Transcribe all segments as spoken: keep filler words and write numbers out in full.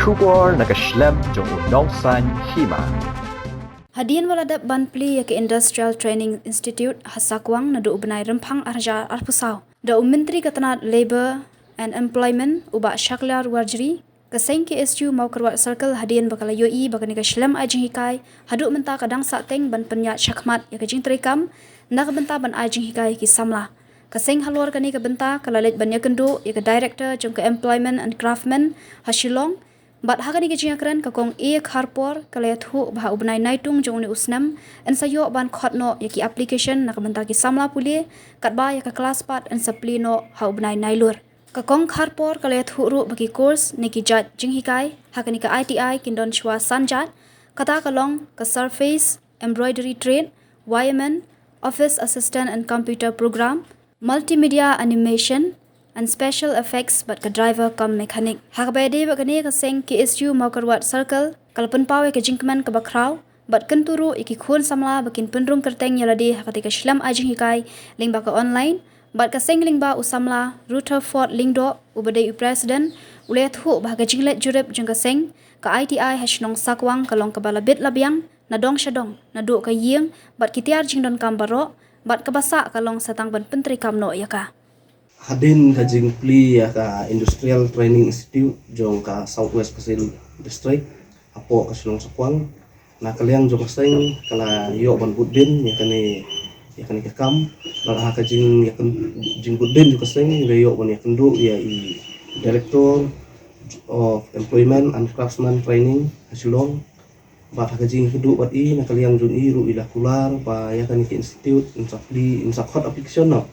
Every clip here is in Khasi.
Khubor na ka shlem jong u nongsan hima. Hadien ba la dep ban plie ïa ka Industrial Training Institute ha Sakwang naduh u bnai Rymphang arhajar arphew saw, da u Myntri ka tnad Labour and Employment u Bah Shakliar Warjri, ka seng K S U Mawkyrwat Circle hadien ba ka la ïohi ba kane ka shlem ai jinghikai haduh mynta ka dang sah teng ban pynïaid shakhmat ïa ka jingtrei kam na ka bynta ban ai jinghikai ïa ki samla. Ka seng halor kane ka bynta ka la leit ban ïakynduh ïa ka Director jong ka Employment and Craftsmen ha Shillong. Bad ha kane ka jingïakren ka Kong A Kharpor ka la ïathuh ba ha u bnai Naitung jong une u snem yn sa ïoh ban khot noh ïa ki application na ka bynta ki samla pule, katba ïa ka klas pat yn sa plie noh ha u bnai Nailur. Ka Kong Kharpor ka la ïathuh ruh ba ki course ne ki jait jinghikai ha kane ka I T I kin don shuwa san jait, kata ka long ka surface embroidery trade, wireman, office assistant and computer program, multimedia animation and special effects bad ka driver cum mechanic. Ha kaba ïadei bad kane ka seng K S U Mawkyrwat Circle ka la pynpaw ïa ka jingkmen kaba khraw bad kyntu ruh ïa ki khun samla ba kin pynrung kyrteng ïa lade ha kata ka shlem ai jinghikai lyngba ka online. Bad ka seng lyngba u samla Rutherford Lyngdoh uba dei u president u la ïathuh ba ha ka jingleit jurip jong ka seng, ka I T I ha shnong Sakwang ka long kaba la bit la biang na dong sha dong, naduh ka ïing bad ki tiar jingdonkam baroh, bad kaba sah ka long sa tang ban pyntreikam noh ïa ka. Hadien ka jingplie ïa ka Industrial Training Institute jong ka South West Khasi Hills District hapoh ka shnong Sakwang, na ka liang jong ka seng ka la ïoh ban bud bin ïa kane, ïa kane ka kam. Bad ha ka jing, ïa kan, jingbud bin jong ka seng la ïoh ban ïakynduh ïa i Director of Employment and Craftsman Training ha Shillong. Bad ha ka jingïakynduh bad i, na ka liang jong i ruh i la kular ba ïa kane ka institute yn sa plie, yn sa khot application noh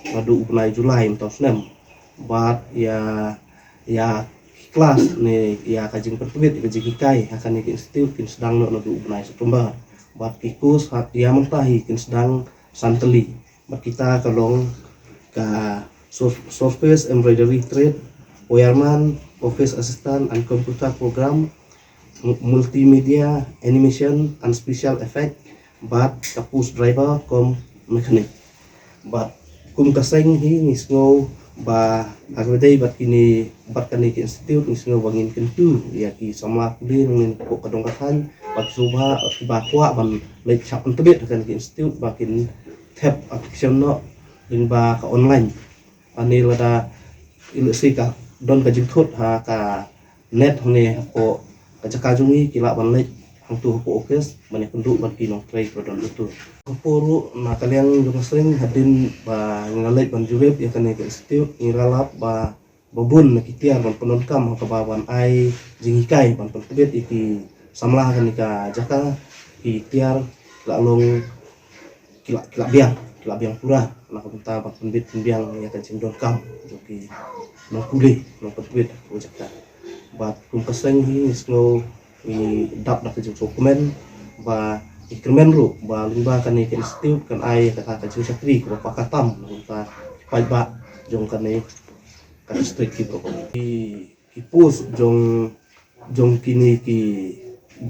naduh u bnai July mynta u snem. Bad ïa, ïa ki klas ne ïa ka jingpyntbit ïa ka jinghikai ha kane ka institute kin sdang noh naduh u bnai September. Bad ki course ha ïa mynta hi kin sdang san tylli. Bad kita ka long ka sur-, surface embroidery trade, wireman, office assistant and computer program, mu-, multimedia, animation and special effect, bad ka post driver cum mechanic. Bad kum ka seng hi ngi sngew ba ha kaba ïadei bad kine, bad kane ka institute ngi sngew ba ngin kyntu ïa ki samla pule nongmihkhmat ka dong ka thaiñ bad shuwa kiba kwah ban leit shah pyntbit ha kane ka institute ba kin thep application noh lyngba ka online. Hangne lada i lehse ka don ka jingthut ha ka net hangne hapoh ka jaka jong ngi ki lah ban leit hangto hapoh office ban ïakynduh bad ki nongtrei kiba don hangto. Hapoh ruh na ka liang jong ka seng hadien ba ngi la leit ban jurip ïa kane ka institute ngi la lap ba ba bun na ki tiar ban pyndonkam ha kaba ban ai jinghikai ban pyntbit ïa ki samla ha kane ka jaka, ki tiar la long ki la, ki la biang, ki la biang pura na ka bynta ban pynbit pynbiang ïa ka jingdonkam jong ki nongpule, nongpynbit ha ka jaka. Bad kum ka seng hi ngi sngew ngi dap da ka jingsngewkmen ba ngi kyrmen ruh ba lyngba kane ka institute kan ai ïa kata ka jingshakri kaba paka tam na ka bynta ki paidbah jong kane ka district ki bro. Ki, ki post jong, jong kine ki,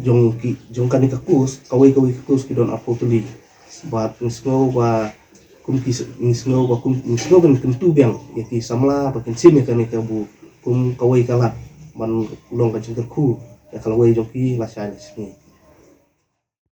jong ki, jong kane ka course, kawei kawei ka course ki don arphew tylli. Bad ngi sngew ba kum ki s-, ngi sngew ba kum, ngi sngew ba ngin kyntu biang ïa ki samla ba kin shim ïa kane ka bor kum kawei ka lad ban long ka jingkyrkhu ïa ka lawei jong ki lashai lashisngi.